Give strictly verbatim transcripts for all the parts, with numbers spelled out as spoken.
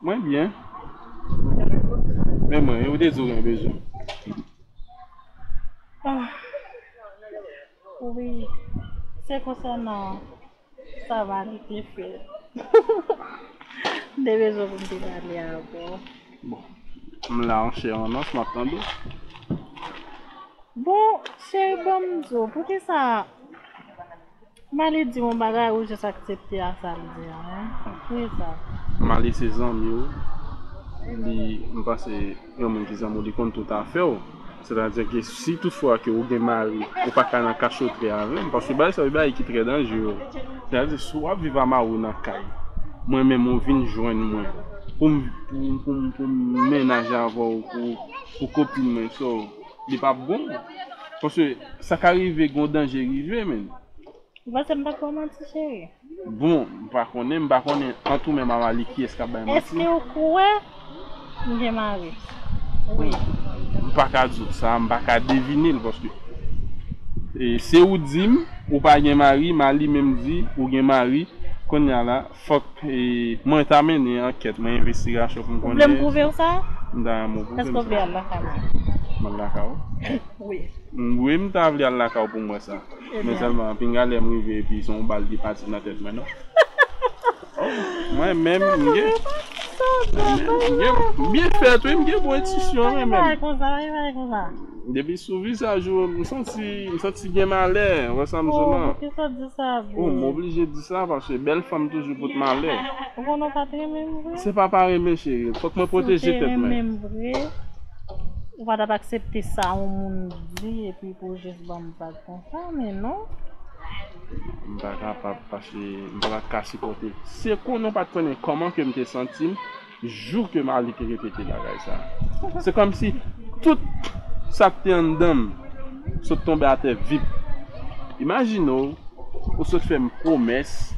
Mwen byen. Men mwen, e ou te di w gen bezwen. Ah, wi, se konsènan sa Mali te fè. M te bezwen pou m te pale avè w. Bon, m la an chè an os, m ap tande w. Bon, cheri, ban m di w, poukisa Mali di yon bagay, ou jis aksepte a sa l di a, hein? Ki sa? Mali se zanmi w. Li, m panse, yon moun ki zanmi w, li konn tout afè w. Sètadi ke si toutfwa ke ou gen mari, ou pa ka nan kachotre avè m, paske bagay sa yo, bagay ki trè danjere. Sètadi, si w ap viv a mari w nan kay, mwen menm ou vin jwenn mwen, pou m, pou, pou, pou m menaj avè w, pou, pou kopin mwen, so, li p ap bon. Paske sa ka rive, gon danje rive, menn. Ou panse m t ap ba w manti, cheri? Bon, m pa konnen, m pa konnen ant ou menm a Mali kiyès k ap bay manti. Èske ou kwè m gen mari? Wi. M pa ka di w sa, m pa ka devine l, paske, e, se ou di m ou pa gen mari, Mali menm di ou gen mari, kounye a la, fòk, e, mwen ta mennen ankèt, mwen envestigasyon pou m konnen. Ou vle m pwouve w sa? M ta renmen w pwouve m sa. Èske w vle al lakay mwen? M al lakay ou? Wi. M, wi, m ta vle al lakay ou pou m wè sa. Men sèlman, pinga lè m rive epi se yon bal ki pati nan tèt mwen, non? Oh, mwen menm, m gen, m gen, m byen fèt, wi, m gen bon entisyon, mwen menm. Depi sou vizaj ou, m santi, m santi gen malè, wè sa m di w lan. Oh, m oblije di sa, paske bèl fanm toujou pote malè. Ou konnen w pa t renmen m vre? Se pa pa renmen, cheri. Fòk mwen pwoteje tèt mwen. Si w te renmen m vre, ou pa t ap aksepte sa yon moun di epi pou w jis ban m vag konsa, men non. M pa kapab, paske m pa t ka sipòte. Se konnen w pa t konnen kòman ke m te santi m jou ke Mali te repete bagay sa. Se kòmsi tout sa k te anndan m sot tonbe atè vip. Imajine w, ou sot fè m pwomès,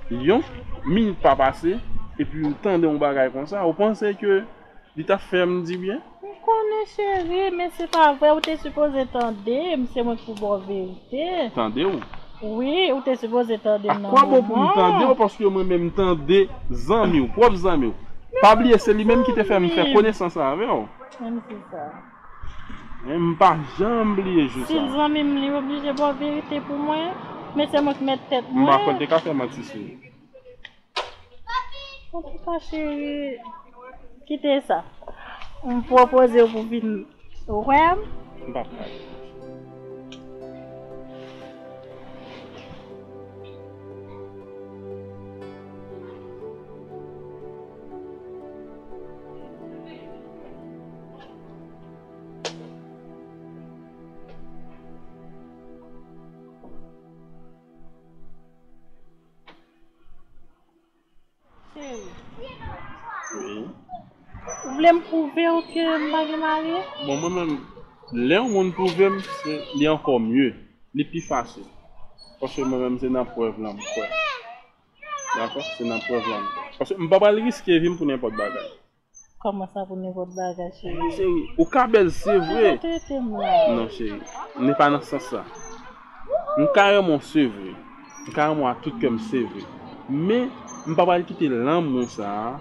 yon minit pa pase, epi ou tande yon bagay konsa, ou panse ke li t ap fè m dibyen? M konnen, cheri, men se pa vre, ou te sipoze tande m, se mwen ki pou ba w verite. Tande w? Wi, ou te sipoze tande m nan moman. A kwa bon pou m tande w, paske mwen menm m tande zanmi w, pwòp zanmi w. Pa bliye, se li menm ki te fè m fè konesans avè w. Menm si sa. Men m pa janm bliye jou sa. Si l zanmi m, li oblije ba w verite pou mwen. Men se mwen ki mèt tèt mwen. M pa kwè l te ka fè manti sou ou. Antouka, cheri, kite sa. M pwopoze w pou vin wè m. M p ap pale. Cheri. Wi. Ou vle m pwouve w ke m pa gen mari? Bon, mwen menm, lè yon moun pwouve m, se, li ankò mye. Li pi fasil. Paske mwen menm, se nan prèv lan m kwè. Dakò? Se nan prèv lan m kwè. Paske m pa pral riske vi m pou nenpòt bagay. Kòman sa pou nenpòt bagay, cheri? Cheri, ou ka bèl, se vre. Ou trete m la. Non, cheri, n pa nan sans sa. M ka renmen w, se vre. M ka renmen w ak tout kè m, se vre. Men, m pa pral kite lanmou sa a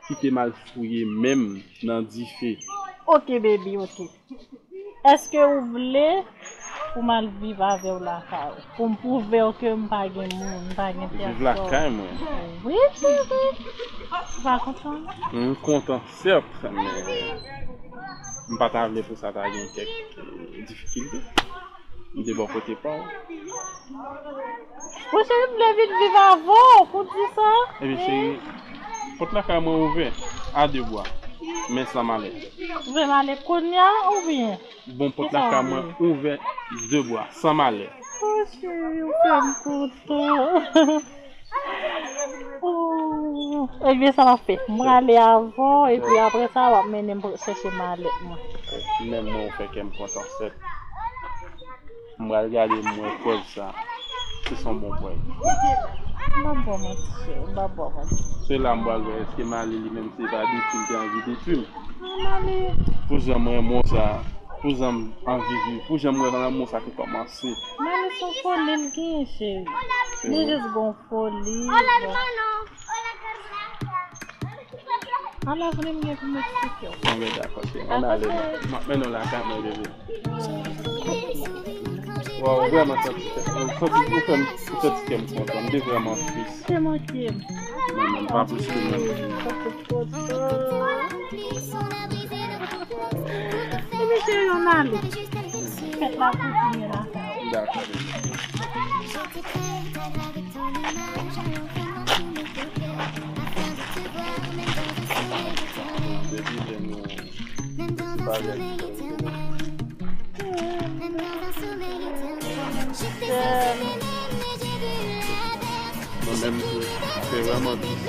kite m al fouye men m nan dife. Ok, baby, ok. Èske ou vle pou m al viv avè w lakay ou? Pou m pwouve w ke m pa gen moun, m pa gen pèsòn. Viv lakay mwen? Wi, cheri. Ou pa kontan? M kontan, sèt, men m pa ta vle pou sa ta gen kèk, eh, difikilte. M te bò kote pa w. Monchè, m vle vin viv avè w, pou di sa. Ebyen, cheri, pòt lakay mwen ouvè a de bwa, men san malèt. Ouvè malèt kounye a, oubyen? Bon, pòt lakay mwen ouvè de bwa, san malèt. O, cheri, ou fè m kontan. O, ebyen, sa m ap fè. M prale avè w, epi apre sa, w ap mennen m chèche malèt mwen. Menm mwen, ou fè kè m kontan, sèt. M pral gade, m wè prèv sa. Se son bon prèv. M pa ba w manti, cheri, m pa ba w manti. Se la m pral wè èske Mali li menm se pa detwi l te anvi detwi m. Mali. Pou jan m renmen w sa, pou jan m anvi viv, pou jan m wè lanmou sa te kòmanse. Mali se yon foli l genyen, cheri. Li jis gon foli. Ala vre m gen pou m eksplike w. Bon, ben, dakò, cheri. Ann ale, m ap mennen w lakay mwen, bebe. Waw, ou vrèman santi kè m, ou santi, ou fè m, ou santi kè m kontan. M te vrèman tris. Te manke m. Non, non, pa plis ke mwen. Ebyen, cheri, ann ale. Fèt la kontinye lakay ou. Dakò, bebe. Depi lè nou separe ak Mwen menm tou, se vrèman tris.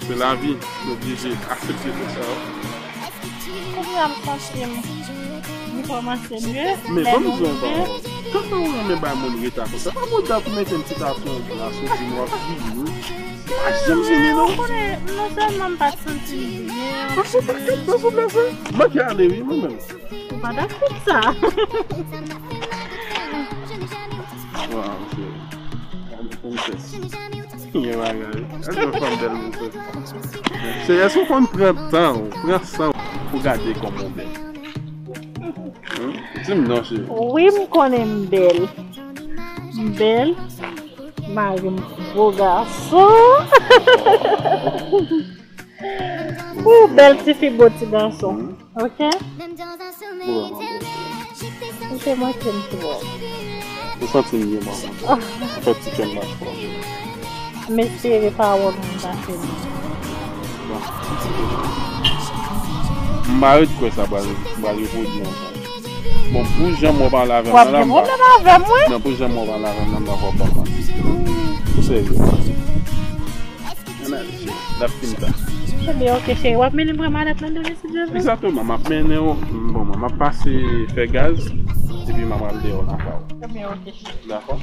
Se lavi, nou oblije aksepte tout sa yo. Kounye a m santi m, m kòmanse mye. Men ban m di w yon bagay. Tande w renmen bay moun reta konsa. Pa manda pou mete m ti tason la sou di m w ap vini. Pa janm vini non. Ou konnen, non sèlman m pa t santi m byen. Pase w pa kat nan souplase. Manke ale wi, mwen menm. Ou pa dakò sa. Waw, cheri. Gade princess. Gen bagay. Gade yon fanm bèl konsa. Cheri, èske w konn pran tan w, pran san w pou gade kòman w bèl? Hmm? Di m non, cheri. Wi, m konnen m bèl. M bèl. Mari m gwo gason. Ou bèl tifi, bo ti gason. Mhm. Ok? Ou vrèman bèl. Ou te manke m twòp. Ou santi m byen, manman. Ah. Ou fè ti kè m bat fò. M espere pawòl mwen pa fè m. Bon. M pa ret kwè sa pral, pral repwodui ankò. Bon, pou jan m wè w pale avè m nan la, m pa. W ap gen pwoblèm avè m, wi. Non, pou jan m wè w pale avè m nan, m pa kwè w ap ban m manti. Ou serye? Ann ale, cheri. N ap fin ta. Ebyen, ok, cheri. W ap mennen m pran malèt lan demen, si Dye vle? Egzakteman, m ap mennen w. Bon, mwen, m ap pase fè gaz, epi m ap al deyò lakay ou. Ebyen, ok, cheri. Dakò?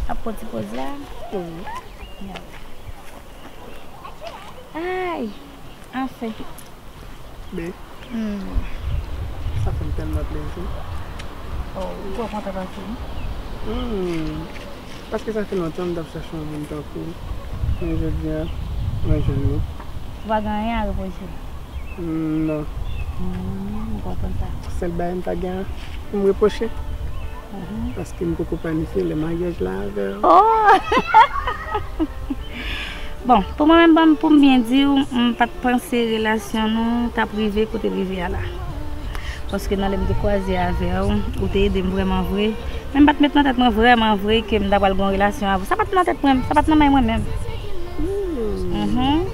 Ap pran ti poz la? Wi. Ay, anfen. Men, hmm, sa fè m tèlman plezi. Oh, ou twò kontan pase m. Hmm. Paske sa fè lontan m t ap chèche yon moun tankou w. Men jodi a, mwen jwenn nou. Ou pa gen anyen a repwoche? Hmm, non. Hmm, m konprann sa. Sèl bagay m ta gen pou m repwoche, paske m poko planifye lè maryaj la avè w. Oh! Bon, pou mwen menm, ban m, pou m byen di w, m pa t panse relasyon nou t ap rive kote l rive a la. Paske nan lè m te kwaze avè w, ou te ede m vrèman vre. Men m pa t met nan tèt mwen vrèman vre ke m ta pral gen yon relasyon avè w. Sa pa t nan tèt mwen, sa pa t nan men mwen menm. Mhm.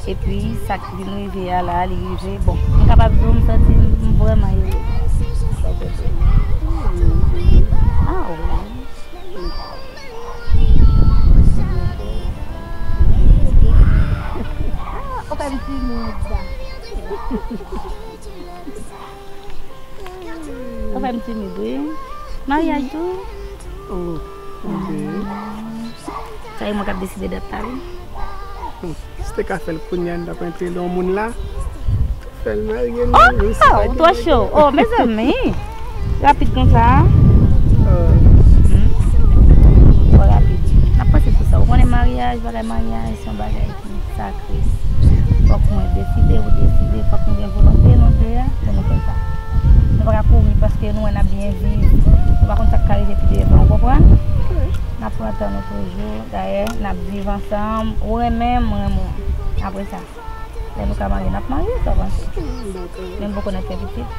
Epi, sa k vin rive a la, li rive. Bon, m kapab di w, m santi m vrèman ere. Ah, wi. Ah, ou fè m timid. Ou fè m timid, wi. Maryaj tou? Oh, ok. Sa e mwen k ap deside dat la, wi. Hmm. Si te ka fè l kounye a, n t ap antre nan yon moun la. Fè l marye nou, menm si pa gen maryaj. Oh, ou twò cho. Oh, mezanmi. Rapid konsa. Oh. Hmm. Twò rapid. N ap panse sou sa. Ou konnen maryaj, bagay maryaj, se yon bagay ki sakre. Fòk mwen deside, ou deside, fòk nou gen volonte nou de a pou nou fè sa. Nou pa ka kouri paske nou wè n ap byen viv. Nou pa konn sa k ka rive pi devan, ou konprann? N ap pran tan nou toujou. Dayè, n ap viv ansanm. Ou renmen m, mwen renmen w. Apre sa, lè nou ka marye, n ap marye, sa w panse? Hmm, dakò. Men m poko nèk fè pitit.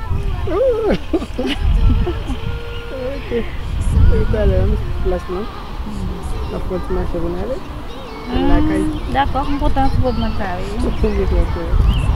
Ok. E talè, m plas mwen. N ap pran ti mache pou n ale. Hmm, lakay. Dakò, m kontan pou mwen sa, wi. Ok, dakò.